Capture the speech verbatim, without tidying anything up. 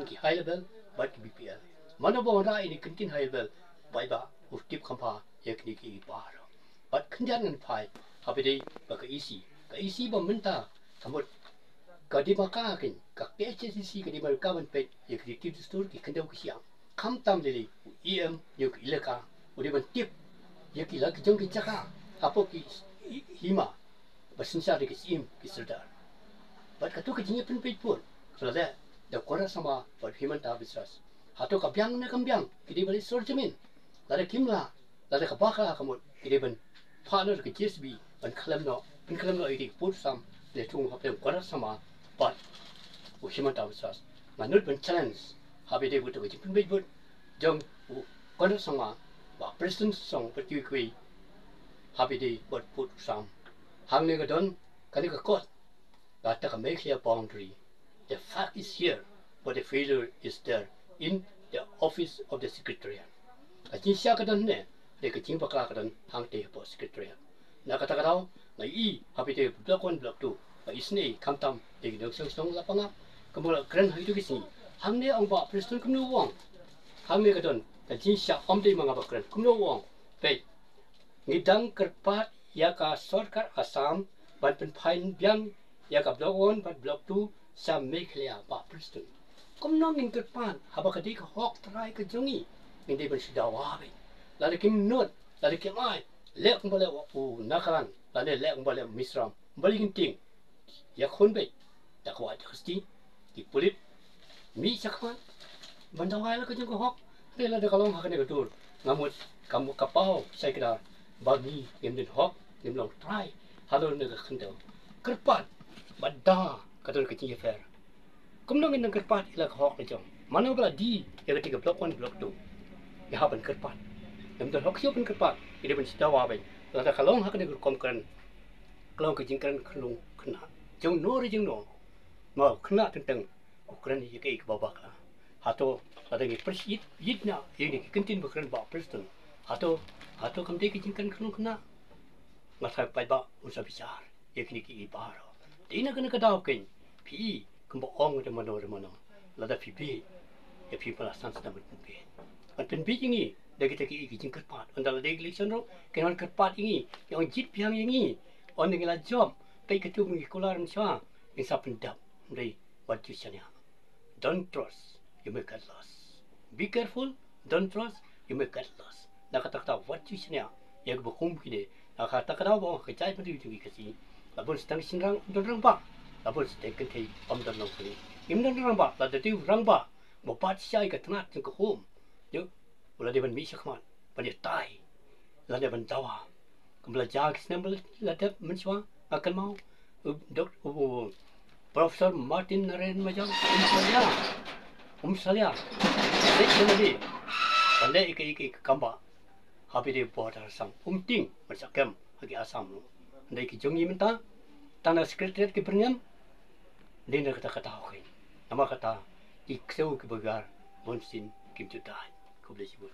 ki high level bad ki B P L. Mano ba wanrah ïa kine ki high level, bad ba u tip kham bha ïa kine ki baroh. Bad khyndiat ngan phai ha ba dei ba ka E C, ka E C ba mynta ka mut ka dei ma ka kein, ka K H A D C ka dei ma ka ban peit ïa ki riti dustur, ki khyndew ki shiang. Khamtam lei lei u E M ïa ka elaka u dei ban tip ïa ki la ki jong ki jaka hapoh ki hima ba synshar da ki Syiem ki Sordar. Bad kato ka jingïapynpeit vote ka la leh da u Conrad Sangma bad u Himanta Biswas. Hato ka biang ne kam biang, ki dei ban leit sor jamin. Lada kim lah, lada ka bakla ka mut, ki dei ban phah noh da ka J C B ban khlem noh, ban khlem noh ïa ki vote sam, leit thung hapdeng u Conrad Sangma bad u Himanta Biswas. Nga nud ban challenge ha ba dei kato ka jingpynpeit vote jong u Conrad Sangma, Bah Prestone Tynsong bad kiwei kiwei, ha ba dei bad vote sam. Hangne ka don kane ka kot, kata ka Meghalaya boundary. The fact is here, but the failure is there in the office of the secretariat. Ka jingshah ka don hangne, hynrei ka jingbakla ka don hangtei hapoh secretariat. Na kata ka daw nga ïohi ha ba dei block one, block two, nga isynei khamtam ïa ki nongshong shnong la pangap, kumba la kren ha kito ki sngi. Hangne ong Bah Prestone kumno u ong. Hangne ka don ka jingshah, ym dei ma nga ba kren, kumno u ong. Peit, ngi dang kyrpad ïa ka sorkar Assam ban pynphai biang ïa ka block one bad block two sha Meghalaya, Bah Prestone. Kumno ngin kyrpad haba ka dei ka hok trai ka jong ngi? Ngin dei ban shu dawa beit. Lada kim nud, lada kim ai, leh kumba leh u Nagaland, lane leh kumba leh u Mizoram, balei ngin tieng? Ïakhun beit da ka wad da ka sti, ki pulit, mih shakhmat ban dawa ïa la ka jong ka hok. Hynrei lada ka long ha kane ka dur, nga mut ka mut ka paw shai kdar ba ngi ngim don hok, ngim long trai halor kane ka khyndew. Kyrpad bad da ka don ka jingïapher. Kumno ngin nang kyrpad ïa la ka hok la jong? Mano ba la die ïa kata ka block one, block two? Ngi hap ban kyrpad. Ngim don hok shuh ban kyrpad, ngi dei ban shu dawa beit. Lada ka long ha kane ka rukom kren, ka long ka jingkren khyllung khynnah jong no re jong no. Ma u khynnah teng teng u kren ïa kaei kaba bakla. Hato lada ngi pyrshit ïit na ïa kine ki kyntien ba kren Bah Prestone, hato, hato kam dei ka jingkren khyllung khynnah? Nga tharai paidbah un sa bichar ïa kine kiei baroh. Dei na kane ka daw kein phi i kumba ong da mano da mano, lada phi bieit, ïa phi ba la san snem ban pynbieit, ban pynbieit ïa ngi da kita kiei ki jingkyrpad. Ynda la dei election ruh kin wan kyrpad ïa ngi, kin wan jied biang ïa ngi. Ynda ngi la jop, peit katto ngi kular mynshuwa, ngin sa pyndap. Hynrei wat ju shaniah. Don't trust, you may get lost. Be careful, don't trust, you may get lost. Na kata ka daw wat ju shaniah ïa kiba kum kine. Na kata ka daw ba ong ha ka jaitbynriew jong ngi Khasi, la bun sdang shynrang ym don rangbah, la bun sdang kynthei ym don longkmie. Ngim don rangbah, lada dei u rangbah ba bat shai ka tnat jong ka home, ïoh, u la dei ban mih shakhmat ban ïatai lane ban dawa. Kumba la jia ki snem ba la dep mynshuwa, nga kynmaw u Dok-, u Professor Martin Narayan Majok um salia, um salia. Leh ïa lade, ban leh ïa ka, ïa ka, ïa ka kam ba ha ba dei border Assam, um tieng ban shah kem ha ki Assam ruh. Hynrei ki jong ngi mynta, tang na secretariat ki byrngem. Dei na kata ka daw kein. Namar kata ki ksew kiba gar bunsien kim ju dait. Khublei shibun.